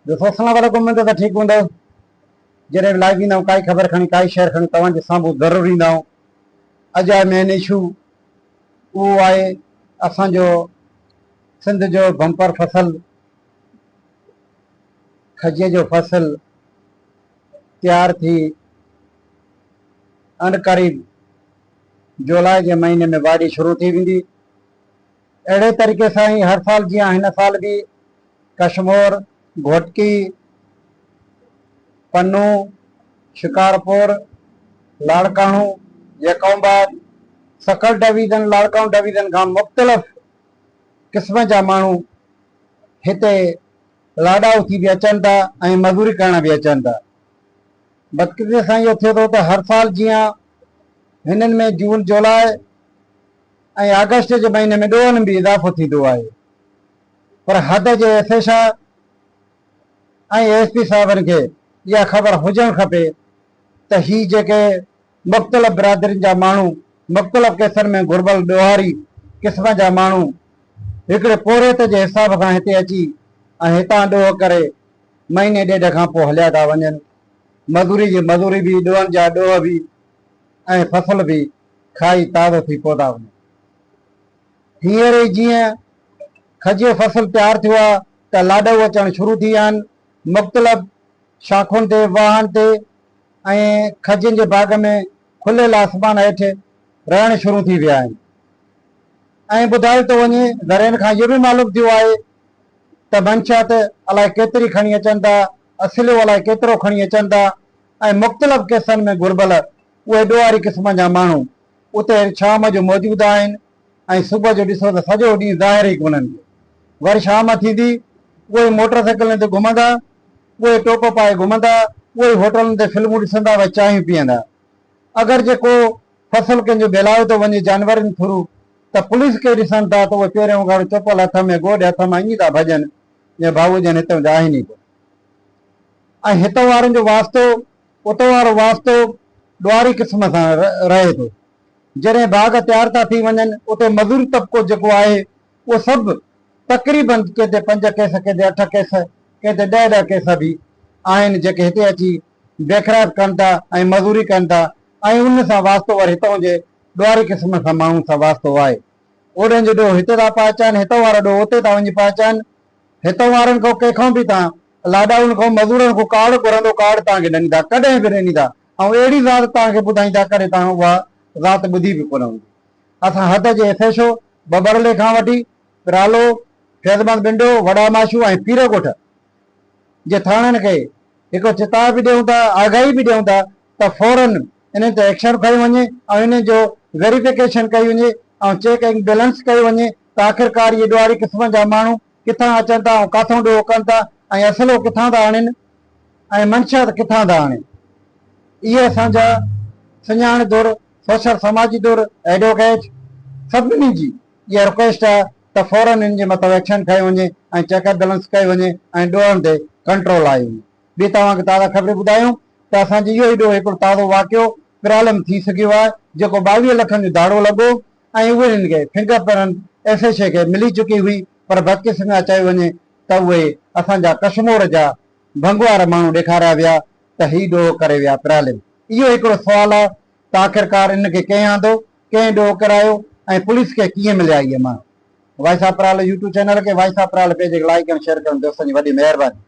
دوستو اسلام عليڪم اميد ته ٺيڪ هوندؤ جڏهن به لائيو ايندا آهيون ڪائي خبر کڻي ڪائي شيئر کڻي توهان جي سامهون ضرور ايندا آهيون اڄ آهي مين اشو اهو آهي اسان جو سنڌ جو بمپر فصل کجي جو فصل تيار ٿي ان قريب جولاء جي مهيني ۾ واڍي شروع ٿي ويندي اهڙي طريقي سان ئي هر سال جيان هن سال به ڪشمور، گهوٽڪي، پنو، شڪارپور، لاڙڪاڻو، جيڪب آباد، سکر ڊويزن، لاڙڪاڻو ڊويزن کان مختلف قسم جا ماڻهو هتي لاڏائو ٿي به اچن ٿا ۽ مزوري ڪرڻ به اچن ٿا. بدقسمتي سان اهو ٿئي ٿو ته هر سال جيان هنن ۾ جون جولاء ۽ آگسٽ جي مهيني ۾ ڏوهن به اضافو ٿيندو آهي پر حد جي S H I ۽ S P صاحبن کي اها خبر هجڻ کپي ته هي جيڪي مختلف برادرين جا ماڻهو مختلف ڪيسن ۾ گهربل ڏوهاري قسم جا ماڻهو هڪڙي پورهيت جي حساب سان هتي اچي ۽ هتان ڏوهه ڪري مهيني ڏيڍ کان پوء هليا ٿا وڃن مزوري جي مزوري به ڏوهن جا ڏوهه به ۽ فصل به کائي تازو ٿي پودا وڃن. هينئر ئي جيئن کجيء فصل تيار ٿيو آهي ته لاڏئو اچڻ شروع ٿي ويا آهن. مختلف شاخن تي، واهن تي ۽ کجين جي باغ ۾ کليل آسمان هيٺ رهڻ شروع ٿي ويا آهن ۽ ٻڌايو ٿو وڃي ذريعن کان اهو به معلوم ٿيو آهي ته منشيات الائي ڪيتري کڻي اچن ٿا، اسلحو الائي ڪيترو کڻي اچن ٿا ۽ مختلف ڪيسن ۾ گهربل اهي ڏوهاري قسم جا ماڻهو اتي شام جو موجود آهن ۽ صبح جو ڏسو ته سڄو ڏينهن ظاهر ئي ڪونهن. وري شام ٿيندي اهي ئي موٽر سائيڪلن تي گهمندا، اهي ئي ٽوپ پائي گهمندا، اهي ئي هوٽلن تي فلمون ڏسندا و چانهيون پيئندا. اگر جي ڪو فصل ڪنهن جو ڀيلايو ٿو وڃي جانورن ٿرو ته پوليس کي ڏسن ٿا ته اهي پيرين اگهاڙو چپل هٿ ۾ گوڏ هٿ مان ائين ٿا ڀڄن جيئن ڀائو ڄڻ هتئون جا آهن ئي ڪونه. ۽ هتئون وارن جو واسطو اتو وارو واسطو ڏوهاري قسم سان رهي ٿو. جڏهن باغ تيار ٿا ٿي وڃن اتي مزور طبقو جيڪو آهي اهو سڀ تقريبن ڪنهن تي پنج ڪيس ڪنهن تي اٺ ڪيس ڪنهن تي ڏهه ڏهه ڪيس به آهن جيڪي هتي اچي بيخراج ڪن ٿا ۽ مزوري ڪن ٿا ۽ ان سان واسطو وري هتئون جي ڏوهاري قسم سان ماڻهن سان واسطو آهي. اوڏهن جو ڏوهه هتي ٿا پهچائن هتئون وارو ڏوهه اتي ٿا وڃي پهچائن هتئون وارن کان ڪنهن کان به تان لاڏائن کان مزورن کان ڪارڊ گهرندو ڪارڊ توهان کي نه ڏيندا ڪڏهن به نه ڏيندا ۽ اهڙي ذات توهان کي ٻڌائيندا ڪڏهن توهان اها ذات ٻڌي به ڪونه هوندي اسان حد جي ايس ايڇ او ٻٻرلي کان وٺي پرالو فيض محمد ٻنڊو وڏا ماشو ۽ پير ڳوٺ جي ٿاڻن کي هڪ چتاء به ڏيون ٿا آگاهي به ڏيون ٿا ته فورن انهن تي ايڪشن کنيو وڃي ۽ انهن جو ويريفڪيشن ڪئي وڃي ۽ چيڪ ۽ بيلنس ڪيو وڃي ته آخرڪار اهي ڏوهاري قسم جا ماڻهو ڪٿان اچن ٿا ۽ ڪاٿئون ڏوهه ڪن ٿا ۽ اسلحو ڪٿان ٿا آڻين ۽ منشيات ڪٿان ٿا آڻين. اهي اسان جا سڃاڻ ڌر، سوشل سماجي ڌر، ايڊووڪيٽ سڀني جي اها رڪويسٽ آهي ته فورن انهن جي مٿان ايڪشن کنيو وڃي ۽ چيڪ اينڊ بيلنس ڪيو وڃي ۽ ڏوهن تي ڪنٽرول آيو وڃي. ٻي توهان کي تازا خبرون ٻڌايون ته اسان جي اهو ئي ڏوهه هڪڙو تازو واقعو پرالم ٿي سگهيو آهي جيڪو 22 لکن جو ڌاڙو لڳو ۽ اهي هن کي فنگر پرنٽ ايس ايڇ اي کي ملي چڪي هئي پر بدقسمي سان چيو وڃي ته اهي اسان جا ڪشمور جا ڀنگوار ماڻهو ڏيکاريا ويا ته هي ڏوهه ڪري ويا پرالم اهو هڪڙو سوال آهي ته آخرڪار ان کي ڪنهن آندو ڪنهن ڏوهه ڪرايو ۽ پوليس کي ڪيئن مليا اهي ماڻهو وائس آف پرال يوٽيوب چينل کي وائس آف پرال پيج کي لائيڪ ۽ شيئر ڪرڻ دوستن جي وڏي مهرباني.